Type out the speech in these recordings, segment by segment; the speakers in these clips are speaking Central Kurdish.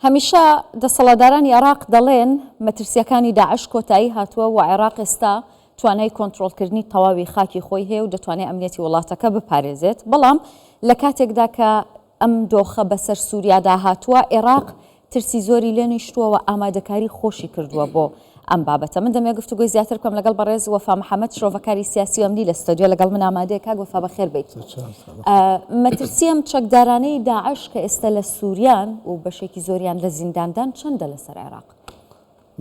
هەمیشە دەسەڵاتدارانی عێراق دەڵێن مەترسییەکانی داعش کۆتایی هاتووە و عێراق ئێستا توانای کۆنترۆڵکردنی تەواوی خاکی خۆی هەیە و دەتوانێت ئەمنیەتی وڵاتەکە بپارێزێت، بەڵام لە کاتێکدا کە ئەم دۆخە بەسەر سووریادا هاتووە، عێراق ترسی زۆری لێ نیشتووە و ئامادەکاری خۆشی کردووە بۆ ئەم بابەتە. من دەمەوێت گفتوگۆی زیاتر بکەم لەگەڵ بەڕێز وەفا محەمەد، شرۆڤەکاری سیاسی و ئەمنی لە ستۆدیۆ لەگەڵ من ئامادەیە. کاک وەفا بەخێر بێیت. مەترسی ئەم چەکدارانەی داعش کە ئێستا لە سووریان و بەشێکی زۆریان لە زینداندان چەندە لەسەر عێراق؟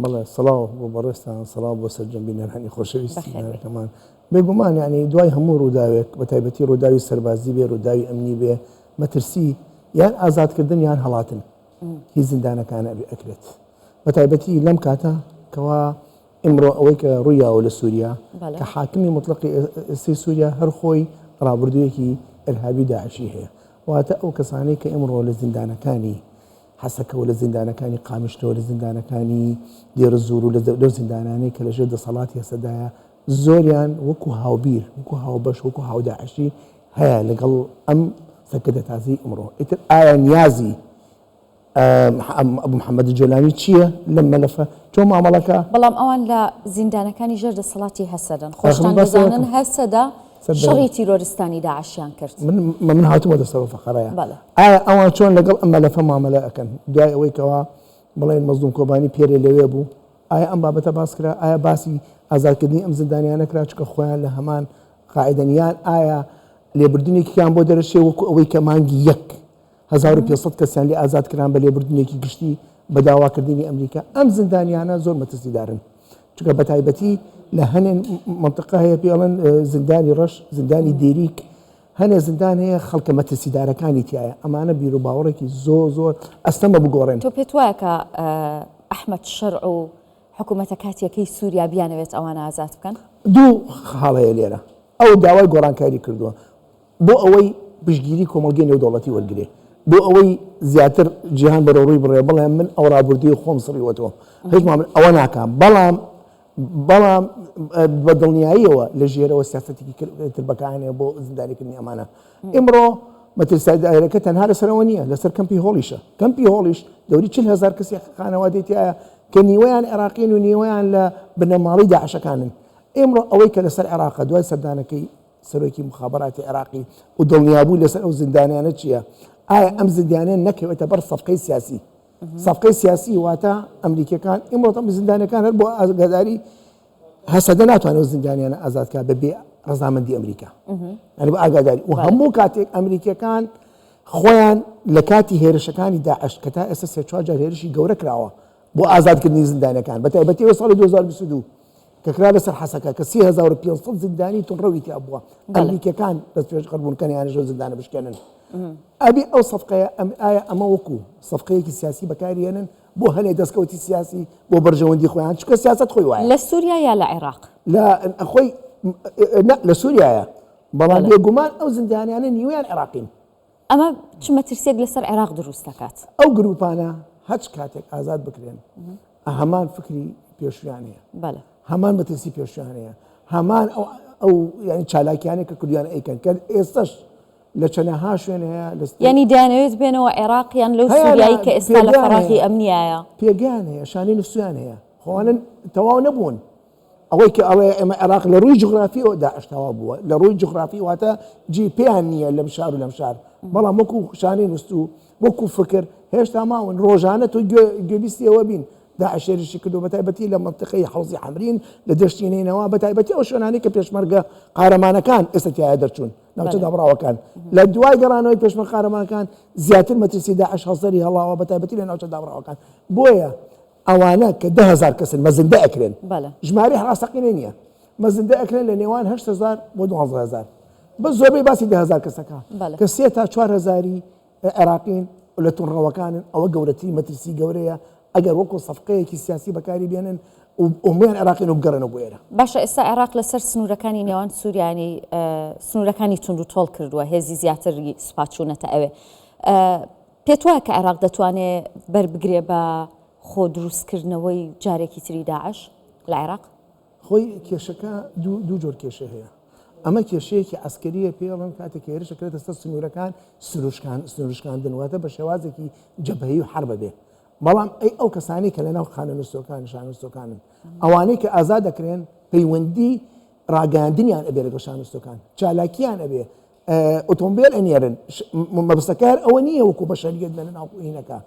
بەڵێ سڵاو بۆ بەڕێزتان، سڵاو بۆ سەرجەم بینەرانی خۆشەویستی بینەرەکەمان. بێگومان یانی دوای هەموو ڕووداوێک بە تایبەتی ڕووداوی سەربازی بێ ڕووداوی ئەمنی بێ مەترسی یان ئازادکردن یان هەڵاتن هی زیندانەکان ئەبێ ئەکرێت بە تایبەتی لەم کاتە کەوا ئیمڕۆ ئەوەی کە ڕوویاوە لە سووریا کە حاکمی مطلقی ئێستەی سووریا هەر خۆی ڕابردوویەکی ئیرهابی داعشی هەیە واتە ئەو کەسانەی کە ئیمڕۆ لە زیندانەکانی حەسەکە و لە زیندانەکانی قامیشلۆ لە زیندانەکانی دێرزوور و لەو زیندانانەی کە لەژێر دەسەڵاتی هەسەدایە زۆریان وەکو هاوبیر وەکو هاوبەش وەکو هاوداعشی هەیە لەگەڵ ئەم سەرکردە تازەی ئمڕۆ ئیتر ئایا نیازی ئەبو محەممەد جۆلانی چییە لەم مەلەفە چۆن مامەڵەکە؟ بەڵام ئەوان لە زیندانەکانی ژێر دەسەڵاتی هەسەدەن خۆشتان دەزانن هەسەدە شەڕی تیرۆرستانی داعشیان کرد. من هاتوومەتە سەر ئەو فەقەرەیە. ئایا ئەوان چۆن لەگەڵ ئەم مەلەفە مامەلە ئەکەن دوای ئەوەی کەوا بڵێن مەزلوم کۆبانی پێرێ لەوێ بوو ئایا ئەم بابەتە باس کرا ئایا باسی ئازادکردنی ئەم زیندانیانە کرا چونکە خۆیان لە هەمان قاعدەن یان ئایا لێبردنێکیان بۆ دەرەچێ وەکو ئەوەی کە مانگی یەک 1500 کەسیان لێ ئازاد کران بە لێبردنێکی گشتی بە داواکردنی ئەمریکا ئەم زیندانیانە زۆر مەترسیدارن چونکە بە تایبەتی لە هەنێ منطقە هەیە پێڵن زیندانی ڕەش زیندانی دێریک هەنێ زیندان هەیە خەڵکە مەترسیدارەکانی تایە ئەمانە بیر و باوەڕێکی زۆر زۆر ئەستەمە بگۆڕێن. تۆ پێت وایە کە ئەحمەد شەرع و حکوومەتە کاتییەکەی سووریا بیانەوێت ئەوانە ئازاد بکەن؟ دوو خاڵ هەیە لێرە، ئەو داوای گۆڕانکاری کردووە بۆ ئەوەی پشتگیری کۆمەڵگەی نێودەوڵەتی وەرگرێ، بۆ ئەوەی زیاتر جیهان بەرەو ڕووی بڕێ بڵێ من ئەو ڕابردووی خۆم سڕیوەتەوە هیچ مامەلە ئەوە ناکام، بەڵام بەڵام بە دڵنیاییەوە لە ژێرەوە سیاسەتێکی تر بەکارهێنێ بۆ زیندانیکردنی ئەمانە. ئیمڕۆ مەترسیدارەکە تەنها لەسەرەوە نییە، لەسەر کەمپی هۆڵیشە. کەمپی هۆڵیش دەوری 40 هەزار کەسی خانەوادەی تیایە کە نیوەیان عێراقین و نیوەیان لە بنەماڵەی داعشەکانن. ئیمڕۆ ئەوەی کە لەسەر عێراقە دوای سەردانەکەی سەرۆکی موخابەراتی عێراقی و دڵنیابوون لەسەر ئەو زیندانیانە چییە؟ ئایا ئەم زیندانیان نەکەوێتە بەر سەفقەی سیاسی؟ سەفقەی سیاسی واتە ئەمریکیەکان ئیمڕۆ تەم زیندانەکان هەر بۆ ئاگاداری هەسەدە ناتوانێت ئەو زیندانیانە ئازاد کات بە بێ ڕەزامەندی ئەمریکا یعنی بە ئاگاداری و هەموو کاتێک ئەمریکیەکان خۆیان لە کاتی هێرشەکانی داعش کە تا ئێستا سێ چوار جار هێرشی گەورە کراوە بۆ ئازادکردنی زیندانەکان بە تایبەتی ئەو ساڵی 2022 کە کرا لەسەر حەسەکە کە 3500 زیندانی توندڕەوی تیا بووە ئەمریکیەکان دەست پێشخەر بوون کە نەیانەشەو زیندانە بشکێنن ئەبێ ئەو سەفقەیە ئەم ئایا ئەمە وەکو سەفقەیەکی سیاسی بەکاریێنن بۆ هەنێ دەستکەوتی سیاسی بۆ بەرژەوەندی خۆیان چونکە سیاسەت خۆی وایە لە سووریا یا لە عێراق؟ لە خۆی نا لە سووریایە بەڵام بێگومان ئەو زیندانیانە نیوەیان عێراقین. ئەمە چ مەترسیەک لەسەر عێراق دروست دەکات؟ ئەو گروپانە هەچ کاتێک ئازاد بکرێن هەمان فکری پێشویان هەیە هەمان مەترسی پێشویان هەیە هەمان ئەو ینی چالاکیانە کە کردیان ئەیکەن کە ئێستش لە چەنەها شوێن هەیە ینی دەیانەوێت بێنەوە عێراق یان لەو سووریایی کە ئێستا لە فەراغی ئەمنیایە پێگەیان هەیە شانەی نووسیان هەیە خۆوانن تەواو نەبوون ئەوەی کە ئەڵێ ئێمە عێراق لە ڕووی جوگرافیەوە داعش تەواو بووە لە ڕووی جوگرافی واتە جی پێیان نییە لەم شار و لەم شار بەڵام وەکو شانەی نووسو وەکو فکر هێشتا ماون ڕۆژانە تۆ گوێبیستی ئەوە بین داعش هێرشی کردو بە تایبەتی لە منطقەی حەوزی حەمرین لە دەشتی نەینەوا بە تایبەتی ئەو شوێنانەی کە پێشمەرگە قارەمانەکان ئێستا تیایا دەرچوون ناوچە دابڕاوەکان لە دوای گەڕانەوەی پێشمەرگە قارەمانەکان زیاتر مەترسی داعش هەڵسەری هەڵاوە بە تایبەتی لە ناوچە دابڕاوەکان بۆیە ئەوانە کە 10,000 کەسن مەزندە ئەکرێن ژمارەی ڕاستەقینە نییە مەزندە ئەکرێن لە نێوان 8,000 بۆ 12,000 بەس زۆربەی باسی 10,000 کەسەکە کە سێ تا 4 هەزاری عێراقین لە توندڕەوەکانن ئەوە گەورەترین مەترسی گەورەیە ئەگەر وەکو سەفقەیەکی سیاسی بەکاری بێنن و هەموویان عێراقین و بگەڕێنەوە بۆ ئێرە. باشە ئێستا عێراق لەسەر سنوورەکانی نێوان سووریانی سنوورەکانی توندوتۆڵ کردووە هێزی زیاتری سوپا چوونەتە ئەوێ پێت وایە کە عێراق دەتوانێ بەر بگرێ بە خۆ دروستکردنەوەی جارێکی تری داعش لە عێراق؟ خۆی کێشەکە دوو جۆر کێشە هەیە ئەمە کێشەیەکی عسکەریە پێڵن کاتێک هێرش دەکرێتە سەر سنوورەکان سروشکان سنوورشکاندن واتە بە شێوازێکی جەبهەی و حربە بێ. بەڵام ئەی ئەو کەسانەی کە لەناو خانە نووسەکان شانوسەکانن ئەوانەی کە ئازاد دەکرێن پەیوەندی ڕاگەیاندنیان ئەبێ لەگەڵ شانوسەکان چالاکیان ئەبێ ئۆتۆمبیل ئەنێرن مەبەستەکە هەر ئەوە نییە وەکو بەشەریەت لە ناو هینەکە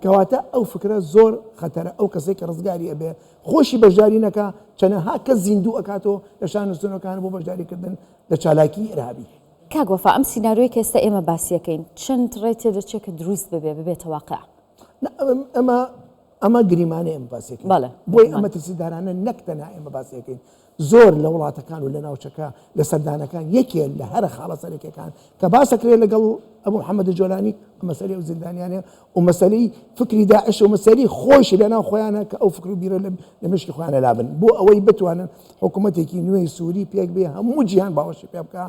کەواتە ئەو فکرە زۆر خەتەرە ئەو کەسێک کە ڕزگاری ئەبێ خۆشی بەشداری نەکا چەنەها کەس زیندوو ئەکاتەوە لە شانوسەکان بۆ بەشداریکردن لە چالاکی ئیرهابی. کاک وەفا ئەم سیناریۆی کە ئێستا ئێمە باسیەکەین چەند ڕێ تێدەچێ کە دروست ببێ ببێتە واقع؟ نا ئەمە ئەمە گریمانەیە ئێمە باسیەکەین بەڵێ بۆیە ئەمە ترسیدارانە نەک تەنها ئێمە باسیەکەین زۆر لە وڵاتەکان و لە ناوچەکە لە سەردانەکان یەکێ لە هەرە خاڵە سەرەکیەکان کە باسەکرێت لەگەڵ ئەبو محەممەد جۆلانی مەسەلەی ئەو زیندانیانە و مەسەلەی فکری داعش و مەسەلی خۆشی لەناو خۆیانە کە ئەو فکر و بیرە لە مشکی خۆیانە لابن بۆ ئەوەی بتوانن حکوومەتێکی نوێی سووری پێک بێ هەموو جیهان باوەشی پێ بکە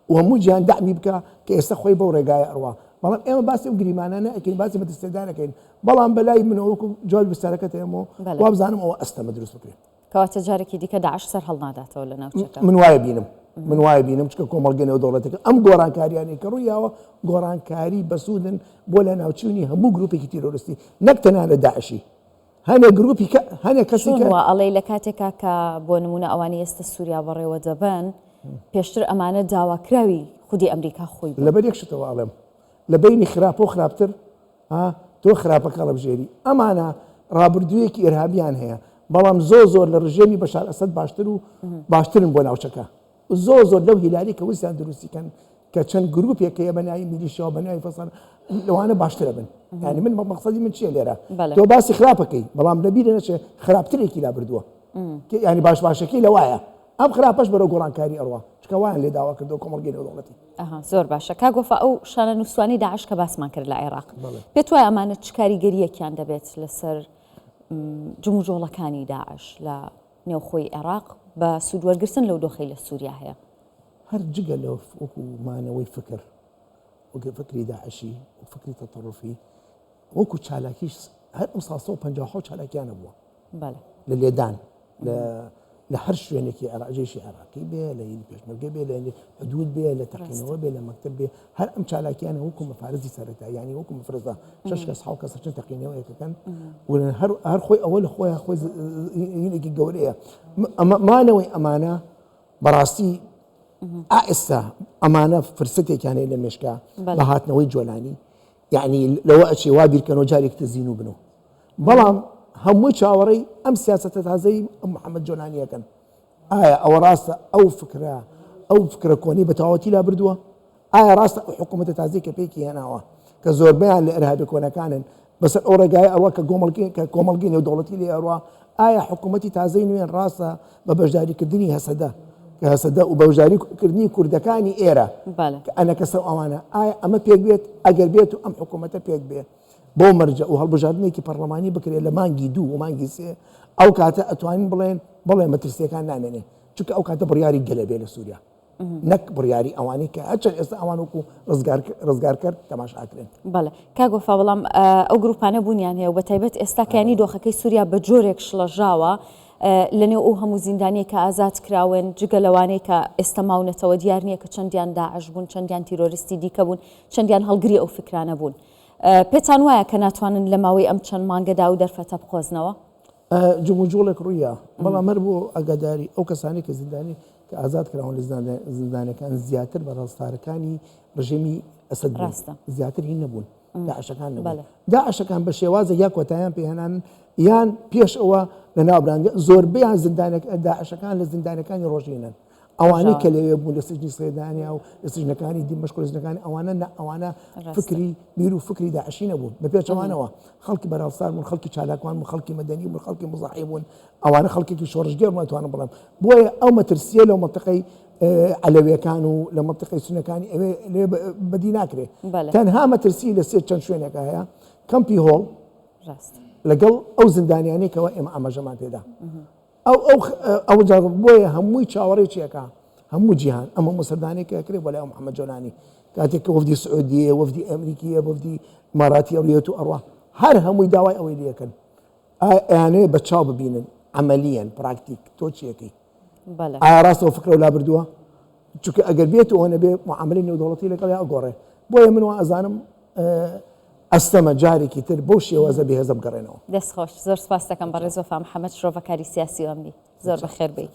و هەموو جیهان دەعمی بکە کە ئێستا خۆی بەو ڕێگایە ئەڕوا بەڵام ئێمە باسی ئەو گریمانانە ئەکەین باسی مەترسیدارەکەین بەڵام بەلای منەوە وەکو جوابی پرسیارەکەت ئێمە وابزانم ئەوە ئەستەمە دروست بکرێت. کەواتە جارێکی دیکە داعش سەر هەڵناداتەوە لە ناوچەکە؟ من وایە بینم من وایە بینم چکە کۆمەڵگە نێودەوڵەتەکە ئەم گۆڕانکاریانەی کە ڕوویاوە گۆڕانکاری بەسوودن بۆ لە ناوچوونی هەموو گروپێکی تیرۆریستی نەک تەنها لە داعشی هەنێ گروپی کە هەنێ کەسی کە وا ئەڵێی لە کاتێکا کە بۆ نمونە ئەوانی ئێستا سووریا بەڕێوە دەبەن پێشتر ئەمانە داواکراوی خودی ئەمریکا خۆی لەبەر یەک شتەوە ئەڵێم لە بینی خراپە و خراپتر ها تۆ خراپەکە هەڵەبژێری. ئەمانە ڕابردوویەکی ئیرهابیان هەیە، بەڵام زۆر زۆر لە ڕژێمی بەشار ئەسەد باشتر و باشترن بۆ ناوچەکە. زۆر زۆر لەو هیلالی کە ویستیان دروستی کەن کە چەند گروپێک هەیە بە ناوی میلیشیا و بە ناوی فەسەل لەوانە باشترە بن. یعنی من مەقسەدی من چییە لێرە؟ تۆ باسی خراپەکەی بەڵام لەبیرە نەچێ خراپترێکی لا بردووە. یعنی باش باشەکەی لەوایە. ئەم خراپەش بەرەو گۆڕانکاری ئەڕوا چونکە وایان لێ داوا کردووە کۆمەڵگەی نێودەوڵەتی. ئەها زۆر باشە کاک وەفا ئەو شانە نووسوانەی داعش کە باسمان کرد لە عێراق پێت وایە ئەمانە چ کاریگەرییەکیان دەبێت لەسەر جموجۆڵەکانی داعش لە نێوخۆی عێراق بە سوودوەرگرتن لەو دۆخەی لە سووریا هەیە؟ هەر جگە لە وەکو مانەوەی فکر وەک فکری داعشی و فکری تەتەڕوفی وەکو چالاکیش هەر ئەمساڵ 157 چالاکیان هەبووە لە لێدان لە هەر شوێنێکی عێراق جێشی عێراقی بێ لە هینی پێشمەرگە بێ لە حدود بێ لە تەقینەوە بێ لە مەکتب بێ هەر ئەم چالاکیانە وەکو مەفارزی سەرەتا یعنی وەکو مفرزە شش کەس حەو کەس چەند تەقینەوەیەکەکەن هەر هەر خۆی ئەوە لە خۆیان خۆی هینێکی گەورەیە ئەمە مانەوەی ئەمانە بەڕاستی ئا ئێستا ئەمانە فرسەتێکیان هەیە لە مێشکا بە هاتنەوەی جۆلانی یعنی لەوە ئەچێ وا بیرکەنەوە جارێک تر زینوو بنەوە بەڵام هەمووی چاوەڕێی ئەم سیاسەتە تازەی محەممەد جۆلانیەکەن ئایا ئەوە ڕاستە ئەو فکرە ئەو فکرە کۆنی بە تەواوەتی لا بردووە ئایا ڕاستە ئەو حکوومەتە تازەی کە پێکی هێناوە کە زۆربەیان لە ئەرهابی کۆنەکانن بەسەر ئەو ڕێگای ئەوە کە گۆمەڵگەی کە کۆمەڵگەی نێودەوڵەتی لێ ئەڕوا ئایا حکوومەتی تازەی نوێن ڕاستە بە بەشداریکردنی هەسەدە کە هەسەدە و بەشداریکردنی کوردەکانی ئێرە کە ئەنەکەسە و ئەوانە ئایا ئەمە پێک بێت ئەگەر بێت و ئەم حکوومەتە پێک بێ بۆ مەرجە و هەڵبژاردنێکی پەرلەمانی بکرێت لە مانگی دوو و مانگی سێ ئەو کاتە ئەتوانین بڵێن بڵێ مەترسیەکان نامێنێ چونکە ئەو کاتە بڕیاری گەلە بێ لە سووریا نەک بڕیاری ئەوانەی کە هەرچەند ئێستا ئەوان وەکو ڕزگارکەر تەماشاکرێن. بەڵێ کاک وەفا بەڵام ئەو گروپانە بوونیان هەیە و بە تایبەت ئێستا کەیانی دۆخەکەی سووریا بە جۆرێک شڵەژاوە لەنێو ئەو هەموو زیندانیە کە ئازاد کراون جگە لەوانەی کە ئێستا ماونەتەوە دیار نییە کە چەندیان داعش بوون چەندیان تیرۆریستی دیکە بوون چەندیان هەڵگری ئەو فکرانە بوون پێتان وایە کە ناتوانن لە ماوەی ئەم چەند مانگەدا ئەو دەرفەتە بقۆزنەوە؟ جموجوڵێک ڕوویا بەڵام هەر بۆ ئاگاداری ئەو کەسانی کە زیندانی کە ئازاد کراون لە زیندانەکان زیاتر بە ڕاستارەکانی ڕژێمی ئەسەد ڕاستە زیاتر هین نەبوون داعشەکان نەبوون داعشەکان بە شێوازە یا کۆتایان پێهێنان یان پێش ئەوە لە ناوبران زۆربەیان زیندانەکە داعشەکان لە زیندانەکانی ڕۆژینن ئەوانەی کە لەوێ بوون لە سجنی سلێمانیا و لە سجنەکانی دیمەشق و سجنەکانی ئەوانە نە ئەوانە فکری بیر و فکری داعشی نەبوون بە پێچەوانەوە خەڵکی بەرهەڵستار بوون خەڵکی چالاکوان بوون خەڵکی مەدەنی بوون خەڵکی مزاحی بوون ئەوانە خەڵکێکی شۆڕشگێڕ بوون ئەتوانم بڵێم بۆیە ئەو مەترسیە لەو مەنتیقەی عەلەویەکان و لە مەنتیقەی سونەکانی ئەوێ لێ بەدی ناکرێ تەنها مەترسی لە سێ چەند شوێنێکە هەیە کەمپی هۆڵ لەگەڵ ئەو زیندانیانەی کەەوە ئێمە ئاماژەمان پێدا ئەو ئەو ئەو جا بۆیە هەمووی چاوەڕێی چی ئەکا هەموو جیهان ئەم هەموو سەردانەی کە ئەکرێ بۆ لای ئەو محەممەد جۆلانی کاتێک کە وەفدی سعودیە وەفدی ئەمریکیە وەفدی ئیماراتی ئەڕیەت و ئەڕوا هەر هەمووی داوای ئەوەی لەکەن ئەیانەوێ بە چاو ببینن عملیەن پراکتیک تۆ چیەکەی ئایا ڕاستەوە فکرە و لا بردووە چونکە ئەگەر بێت ئەوە نەبێ معاملەی نێودەوڵەتی لەگەڵ یا ئەگۆڕێ بۆیە من وا ئەزانم ئەستەمە جارێکی تر بەو شێوازە بەهێزە بگەڕێنەوە. دەست خۆش، زۆر سوپاست دەکەم بەڕێز وەفا محەمەد شرۆڤەکاری سیاسی و ئەمنی. زۆر بەخێر بێی.